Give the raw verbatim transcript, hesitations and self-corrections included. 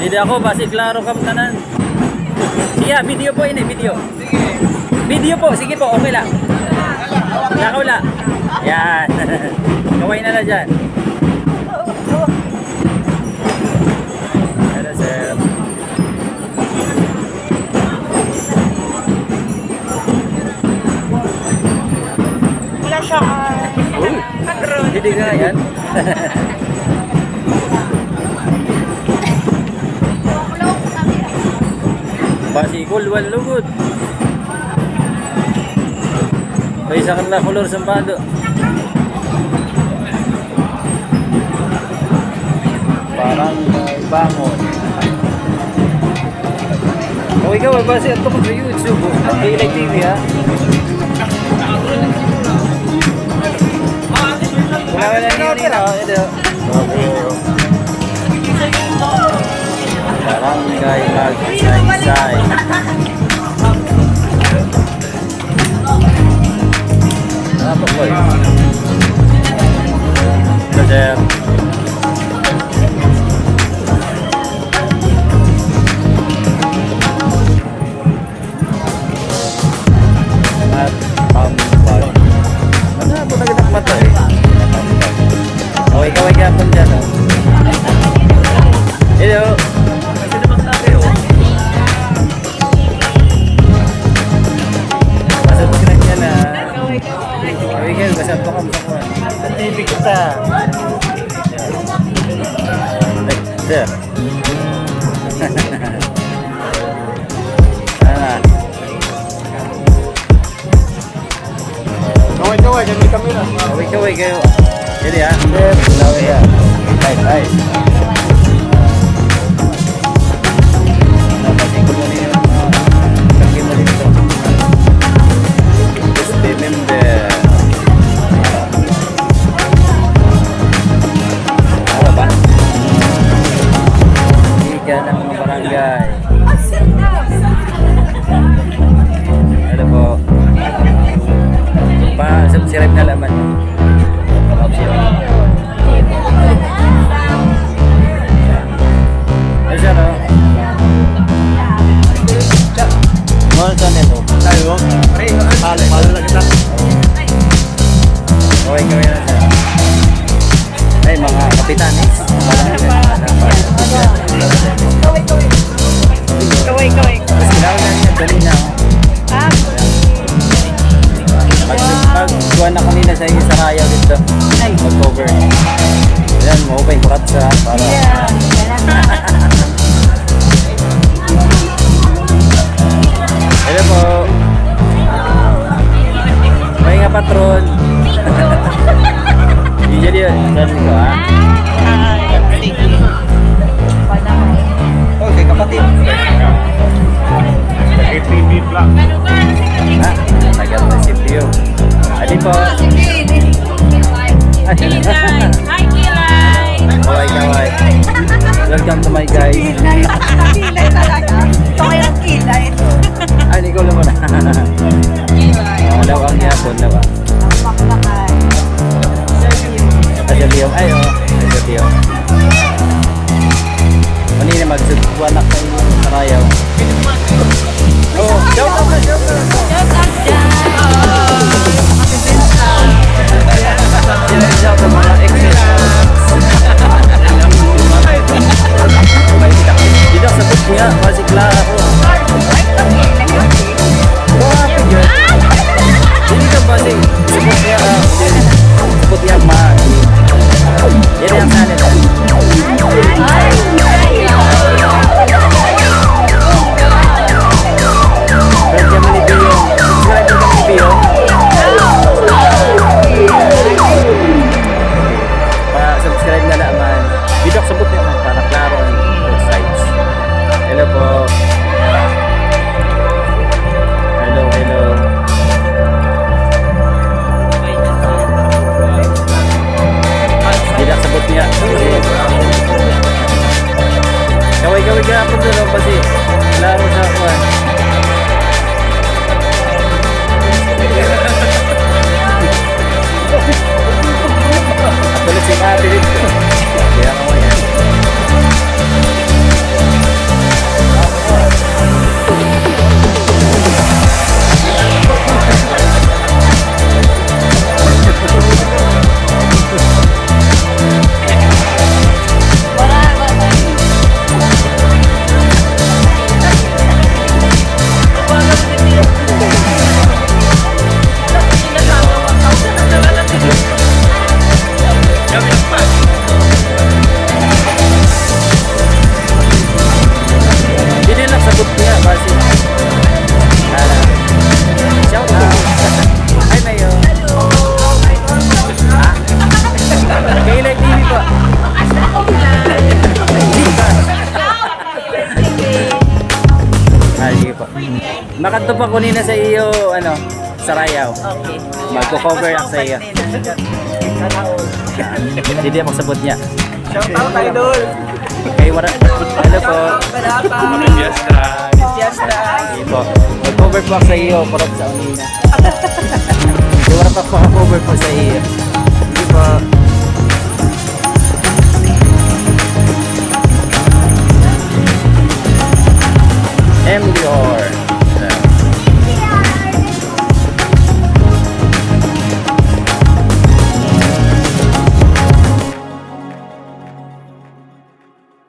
Dida ako, basi klaro kam tanan. Iya, video po ini, video. Video po, sige po, okay la. Nakaw la. Yan. Kaway na la dyan. Hello, sir. Wala siya, ah, uy, patron. Hindi nga yan. Basikol, walo gud. Kay sa kanila, kolor sampado. Barangay Bangon. O, ikaw, ay, basi ato ko sa YouTube, o. Ang Kilay T V, ha? Wala, wala, wala, wala. Barangay Magsaysay. Ano po, boy? Ito, sir. At pampag. Ano po nagdakmat to eh? Pampag. Kaway-kaway gihapon dyan, o. Hello. Kasi naman tayo, o. Masubscribe ka na. Kaway-kaway. Kaway-kaway, basta pa kami sa kuwan. Sa T V kita. Ay, sir. Ah. Kaway-kaway, dyan may kamera. Kaway-kaway kayo. Dali, ha? Sir, kaway, ha? Ay, ay. Napasig ko muna yung, ah, lagyan mo dito. Gusto member. Ano ba? Hindi ka na mga barangay. Hello po. Pa-subscribe na la man. Ay, sir, o. Mahal ka nito. Tayo. Mahal, mahal na kita. Okay, kami na, sir. Ay, mga kapitanes. Kaway, kaway. Kaway, kaway. Mas kailangan na niya, dali na. Ah. Mag-, magkuha na kanina sa inyo sa Rayaw dito. Ay. Mag-cover. Ayan, maupay, kurat sa para. Yeah. Hello po. May nga patron. Di jadi, sabi ko, ha? Ah, sige. Okay, kapatid. K T V vlog. Ha? Tagal na si Pio. Adi po. Hi, Kilay. Kaway, kaway. Welcome to my guys. Kilay. Kilay talaga. Kaway ang kilay. Ay, ikaw naman. Kilay. Ah, lawang yapon, lawang. Ang paklakay. Ay, sa Leo. Ay, oh. Ay, sa Leo. Kanina magsugbuan ako sa Rayaw. Oh, shout out na, shout out. Shout out dyan. Shout out sa mga exes. Dida sa Bukya, Masikla ako. Dili ka ba si, support niya, ah, support niya, ma-, yan ang channel. Welcome ni Bio. Subscribe ka ni Bio. Pa-subscribe na la man. Dida sa Bukya man, para klaro an both sides. Hello po. Hello, hello. Dida sa Bukya. Kaway-kaway gihapon dida, o, kasi klaro sa kuan. Ako na si ate dito. Kaya ako yan. Adto pa ko nina sa iyo, ano, Sarayaw. Okay. Magko-cover ako sa iyo. Didi magsabot niya. Shout out, idol! Kay wara, hello po. Shout out, Kadapa! Happy Fiesta! Fiesta! Sige po. Mag-cover po ako sa iyo, kurot sa unina. Kay wara pa po ako cover po sa iyo. Sige po.